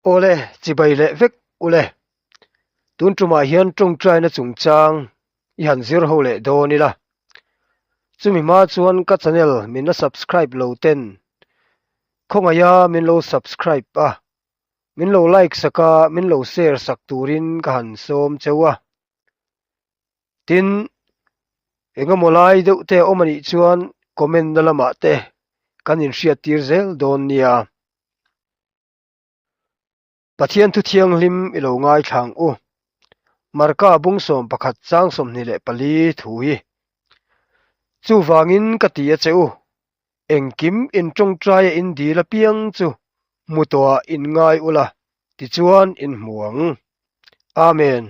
Awle, chibai leh vek ule. Tun tumah hian tawngtaina chungchang i han zir ho leh dawn ila. Chumi hma chuan ka channel min la subscribe lo ten khawngaih a min lo subscribe a, min lo like sak a, min lo share sak turin ka han sawm cheu a. Tin, engemaw lai deuh te a awm anih chuan comment na lamah te kan inhriat tir zel dawn nia. Pathian thu thianghlim i lo ngaithla ang u. Marka bung 11 chang 24 thu hi. Chuvangin ka ti a che u, engkim in tawngtaia in dil apiang chu hmu tawhah in ngai ula, tichuan in hmu ang. Amen.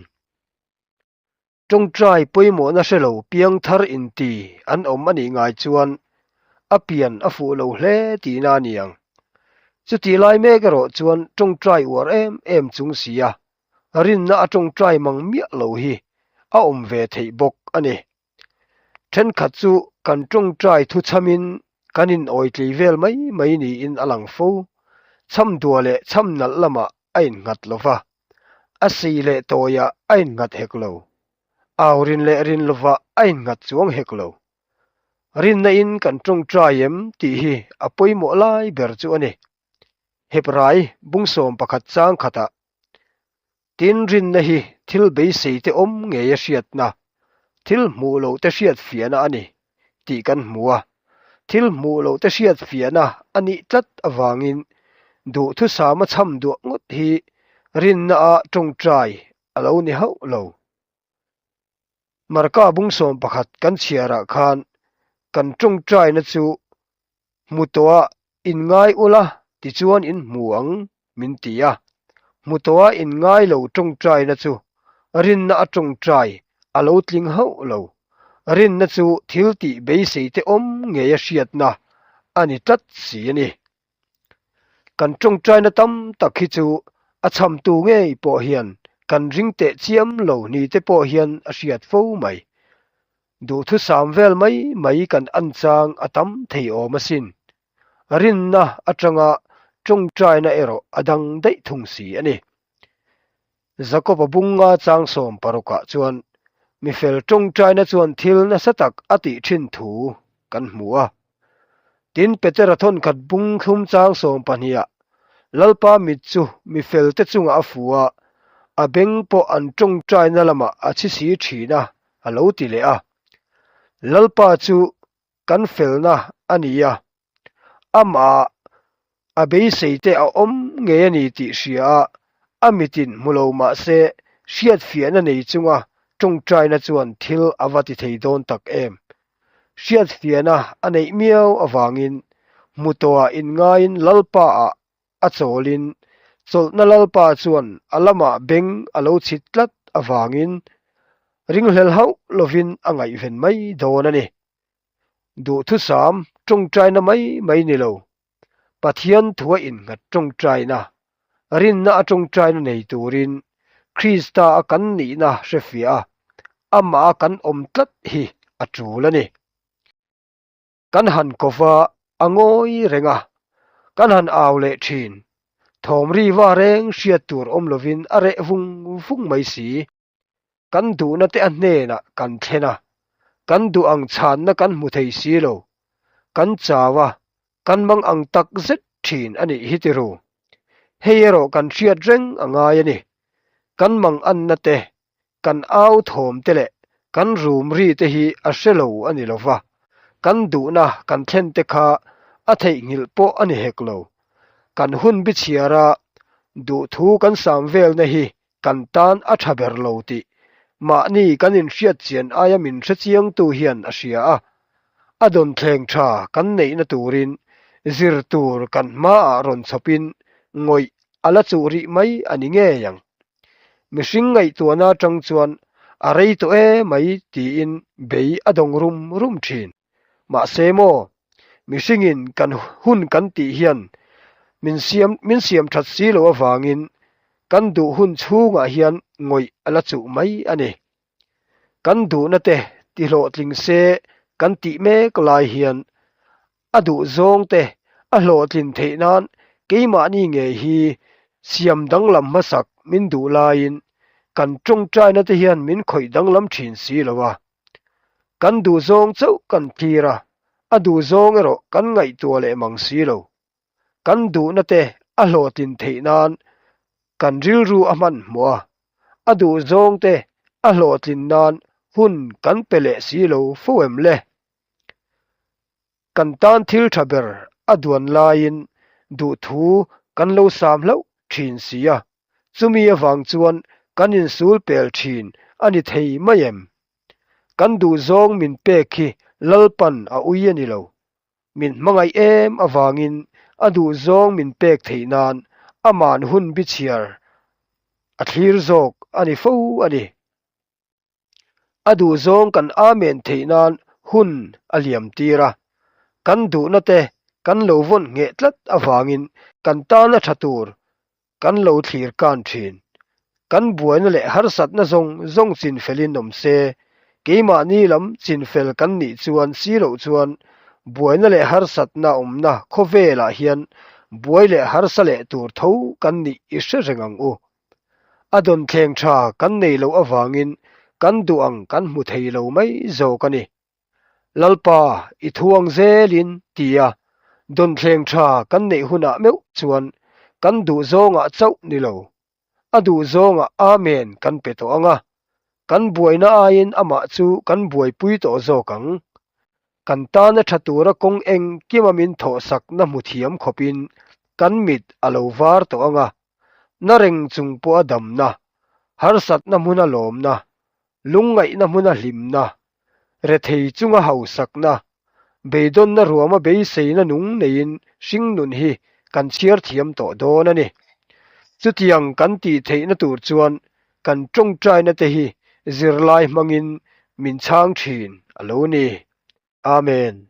Tawngtai pawimawhna hre lo piangthar inti an awm a nih ngai chuan a pian a fuh lo hle tihna a ni ang. Chutih lai mek erawh chuan tawngtai uar em em chung si a, rinna a tawngtai mang miah lo hi a awm ve theih bawk a ni. Thenkhat chu kan tawngtai thu chhamin kan inawitlei vel mai mai niin a lang fo. Chham dua leh chham nalh lamah a innghat lo va, a sei leh tawiah a innghat hek lo. Au rin leh rin lovah a innghat chuang hek lo. Rinna in kan tawngtai em tih hi a pawimawh lai ber chu a ni. Hebrai bungsawm pakhat chang khatah Tin rinna hi thil beisei te awm ngei a hriatna, thil hmuh loh te hriat fiahna a ni tih kan hmu a. Thil hmuh loh te hriat fiahna a nih tlat avangin duhthusama chham duah ngawt hi rinna a tawngtai a lo ni hauh lo. Marka bungsawm pakhat kan chhiarah khan kan tawngtaina chu hmu tawhah In ngai ula tichuan in hmu ang min ti a. Hmu tawha in ngai lo tawngtaina chu rinna a tawngtai a lo tling hauh lo. Rinna chu thil tih beisei te awm ngei a hriatna a ni tlat si a ni. Kan tawngtaina tam tak hi chu a chhamtu ngei pawh hian kan ring teh chiam lo ni te pawh hian a hriat fo mai. Duhthusam vel mai mai kan an chang a tam thei awm asin. Rinna atanga tawngtaina erawh a dang daih thung si a ni. Jakob-a bunga chang 16ah chuan mifel tawngtaina chuan thil nasa tak a tih thin thu kan hmu a. Tin, Petera thawnkhat bung thlum chang 12ah Lalpa mit chu mifelte chungah a fu a, a beng pawh an tawngtaina lamah a chhi si thin a a lo ti leh a. Lalpa chu kan felna a ni a, amah a beisei te a awm ngei a ni tih hria a, a mitin hmu lo mah se hriatfiahna nei chunga tawngtaina chuan thil a va ti thei dawn tak em. Hriatfiahna a neih miau avangin hmu tawhah inngaiin Lalpa-ah a chawlin chawlhna Lalpa chuan a lamah beng a lo chhit tlat avangin ringhlel hauh lovin a ngaihven mai dawn a ni. Duhthusam tawngtaina mai mai ni lo, Pathian thua innghat tawngtaina, rinna a tawngtaina nei turin Krista a kan nihna hrefiah a, amah a kan awm tlat hi a tul a ni. Kan han ko va, a ngawi reng a, kan han au leh thin. Thawm ri va reng hriat tur awm lovin a reh vung vung mai si. Kan duhna te a hnenah kan thlen a, kan duh ang chhanna kan hmu thei si lo. Kan chau a, kan mang ang tak zet thin a nih hi tiru. Hei erawh kan hriat reng a ngai a ni. Kan mang anna te Kan au thawm te leh kan rum ri te hi a hre lo a ni lo va, kan duhna kan thlen te kha a theihnghilh pawh a ni hek lo. Kan hun bichhiara duhthu kan sam velna hi kan tan a tha ber lo tih mahni kan inhriat chian aia min hre chiangtu hian a hria a, a dawnthleng tha kan neihna turin zir tur kan hmaah rawn chhawpin ngawih a la chuh rih mai a ni ngei ang. Mihring ngaihtuahna atang chuan a rei tawh e mai tiin bei a dawng rum rum thin. Mahse maw, mihringin kan hun kan tih hian min siam min siam that si loh avangin kan duh hun chhungah hian ngawih a la chuh mai a ni. Kan duhna te tihlawhtling se kan tih mek lai hian a duh zawng te a hlawhtlin theih nan keimahni ngei hi Siam danglam hmasak min duh laiin kan tawngtaina te hian min khawih danglam thin si lo a. Kan duhzawng chauh kan thlir a, a duhzawng erawh kan ngaihtuah leh mang si lo. Kan duhna te a hlawhtlin theih nan kan rilru a hmanhmawh a, a duhzawng te a hlawhtlin nan hun kan pe leh si lo fo em le? Kan tan thil tha ber a duan laiin duhthu kan lo sam hlauh thin si a, chumi avang chuan kan insul pel thin a ni thei mai em? Kan duhzawng min pek hi Lalpan a ui a ni lo. Min hmangaih em avangin a duhzawng min pek theih nan aman hun bichhiar a thlir zawk a ni fo a ni. A duhzawng kan amen theih nan hun a liam tir a, kan duhna te kan lo vawn ngheh tlat avangin kan tana tha tur kan lo thlir kan thin. Kan buaina leh harsatna zawng zawng chinfelin awm se, keimahni lam chinfel kan nih chuan si loh chuan buaina leh harsatna awmna khawvelah hian buai leh harsa leh tur tho kan nih i hre reng ang u. A dawnthleng tha kan nei loh avangin kan duh ang kan hmu thei lo mai zawk a ni. Lalpa, i thu ang zelin, tia dawnthleng tha kan neih hunah meuh chuan kan duh zawngah chauh ni lo, a duh zawngah Amen kan pe tawh ang a, kan buaina aiin amah chu kan buaipui tawh zawk ang. Kan tana tha tura kawng engkima min thawhsakna hmu thiam khawpin kan mit a lo var tawh ang a, Na reng chung pawha damna, harsatna hmuna lawmna, lungngaihna hmuna hlimna, rethei chunga hausakna, beidawnna ruama beiseina nung neiin hringnun hi kan chhiar thiam tawh dawn a ni. Chutiang kan tih theihna tur chuan kan tawngtaina te hi zirlai hmangin min chhang thin a lo ni. Amen.